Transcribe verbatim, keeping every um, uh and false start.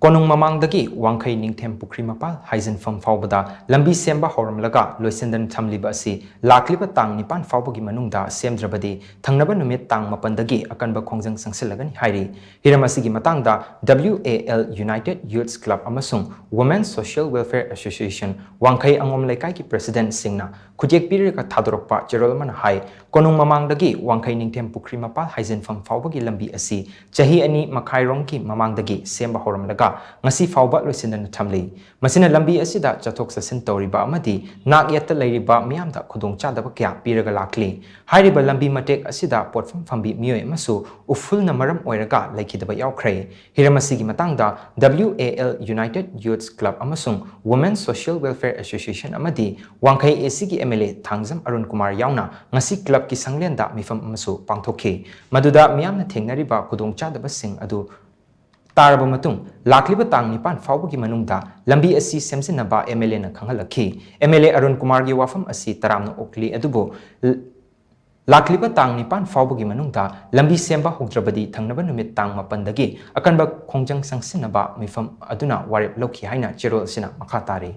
ꯀꯣꯅꯨꯡ ꯃꯃꯥꯡꯗꯒꯤ ꯋꯥꯡꯈꯩ ꯅꯤꯡꯊꯦꯝ ꯄꯨꯈ꯭ꯔꯤ ꯃꯄꯥꯜ ꯍꯥꯏꯖꯤꯟꯐꯝ ꯐꯥꯎꯕꯗ ꯂꯝꯕꯤ ꯁꯦꯝꯕ ꯍꯧꯔꯝꯂꯒ ꯂꯣꯏꯁꯤꯟꯗꯅ ꯊꯝꯂꯤꯕ ꯑꯁꯤ ꯂꯥꯛꯂꯤꯕ ꯇꯥꯡ ꯅꯤꯄꯥꯟ ꯐꯥꯎꯕꯒꯤ ꯃꯅꯨꯡꯗ ꯁꯦꯝꯗ꯭ꯔꯕꯗꯤ ꯊꯪꯅꯕ ꯅꯨꯃꯤꯠ ꯇꯥꯡ ꯃꯥꯄꯟꯗꯒꯤ ꯑꯀꯟꯕ ꯈꯣꯡꯖꯪ ꯆꯪꯁꯤꯜꯂꯒꯅꯤ ꯍꯥꯏꯔꯤ꯫ ꯍꯤꯔꯝ ꯑꯁꯤꯒꯤ ꯃꯇꯥꯡꯗ W A L United Youths Club ꯑꯃꯁꯨꯡ Women Social Welfare Association ꯋꯥꯡꯈꯩ ꯑꯉꯣꯝ ꯂꯩꯀꯥꯏꯒꯤ ꯄ꯭ꯔꯦꯁꯤꯗꯦꯟꯠꯁꯤꯡꯅ ꯈꯨꯠꯌꯦꯛ ꯄꯤꯔꯒ ꯊꯥꯗꯣꯔꯛꯄ ꯆꯦꯔꯣꯜ ꯑꯃꯅ ꯍꯥꯏ, ꯀꯣꯅꯨꯡ ꯃꯃꯥꯡꯗꯒꯤ ꯋꯥꯡꯈꯩ ꯅꯤꯡꯊꯦꯝ ꯄꯨꯈ꯭ꯔꯤ ꯃꯄꯥꯜ ꯍꯥꯏꯖꯤꯟꯐꯝ ꯐꯥꯎꯕꯒꯤ ꯂꯝꯕꯤ ꯑꯁꯤ ꯆꯍꯤ ꯑꯅꯤ ꯃꯈꯥꯏꯔꯣꯝꯒꯤ ꯃꯃꯥꯡꯗꯒꯤ ꯁꯦꯝꯕ ꯍꯧꯔꯝꯂꯒ ꯉꯁꯤ ꯐꯥꯎꯕ ꯂꯣꯏꯁꯤꯟꯗꯅ ꯊꯝꯂꯤ꯫ ꯃꯁꯤꯅ ꯂꯝꯕꯤ ꯑꯁꯤꯗ ꯆꯠꯊꯣꯛ ꯆꯠꯁꯤꯟ ꯇꯧꯔꯤꯕ ꯑꯃꯗꯤ ꯅꯥꯛ ꯌꯦꯠꯇ ꯂꯩꯔꯤꯕ ꯃꯤꯌꯥꯝꯗ ꯈꯨꯗꯣꯡꯆꯥꯗꯕ ꯀꯌꯥ ꯄꯤꯔꯒ ꯂꯥꯛꯂꯤ꯫ ꯍꯥꯏꯔꯤꯕ ꯂꯝꯕꯤ ꯃꯇꯦꯛ ꯑꯁꯤꯗ ꯄꯣꯠꯐꯝ ꯐꯝꯕꯤ ꯃꯤꯑꯣꯏ ꯑꯃꯁꯨ ꯎꯐꯨꯜꯅ ꯃꯔꯝ ꯑꯣꯏꯔꯒ ꯂꯩꯈꯤꯗꯕ ꯌꯥꯎꯈ꯭ꯔꯦ꯫ ꯍꯤꯔꯝ ꯑꯁꯤꯒꯤ ꯃꯇꯥꯡꯗ W A L United Youths Club ꯑꯃꯁꯨꯡ Women Social Welfare Association ꯑꯃꯗꯤ ꯋꯥꯡꯈꯩ A Cꯒꯤ M L A Thangjam Arun Kumar ꯌꯥꯎꯅ ꯉꯁꯤ clubꯀꯤ ꯁꯪꯂꯦꯟꯗ ꯃꯤꯐꯝ ꯑꯃꯁꯨ ꯄꯥꯡꯊꯣꯛꯈꯤ꯫ ꯃꯗꯨꯗ ꯃꯤꯌꯥꯝꯅ ꯊꯦꯡꯅꯔꯤꯕ ꯈꯨꯗꯣꯡꯆꯥꯗꯕꯁꯤꯡ ꯑꯗꯨ ꯇꯥꯔꯕ ꯃꯇꯨꯡ, ꯂꯥꯛꯂꯤꯕ ꯇꯥꯡ ꯅꯤꯄꯥꯟ ꯐꯥꯎꯕꯒꯤ ꯃꯅꯨꯡꯗ ꯂꯝꯕꯤ ꯑꯁꯤ ꯁꯦꯝꯖꯤꯟꯅꯕ M L Aꯅ ꯈꯪꯍꯜꯂꯛꯈꯤ꯫ M L A Arun ꯀꯨꯃꯥꯔꯒꯤ ꯋꯥꯐꯝ ꯑꯁꯤ ꯇꯔꯥꯝꯅ ꯑꯣꯛꯂꯤ, ꯑꯗꯨꯕꯨ ꯂ-, ꯂꯥꯛꯂꯤꯕ ꯇꯥꯡ ꯅꯤꯄꯥꯟ ꯐꯥꯎꯕꯒꯤ ꯃꯅꯨꯡꯗ ꯂꯝꯕꯤ ꯁꯦꯝꯕ ꯍꯧꯗ꯭ꯔꯕꯗꯤ ꯊꯪꯅꯕ ꯅꯨꯃꯤꯠ ꯇꯥꯡ ꯃꯥꯄꯟꯗꯒꯤ ꯑꯀꯟꯕ ꯈꯣꯡꯖꯪ ꯆꯪꯁꯤꯟꯅꯕ ꯃꯤꯐꯝ ꯑꯗꯨꯅ ꯋꯥꯔꯦꯞ ꯂꯧꯈꯤ ꯍꯥꯏꯅ ꯆꯦꯔꯣꯜ ꯑꯁꯤꯅ ꯃꯈꯥ ꯇꯥꯔꯤ꯫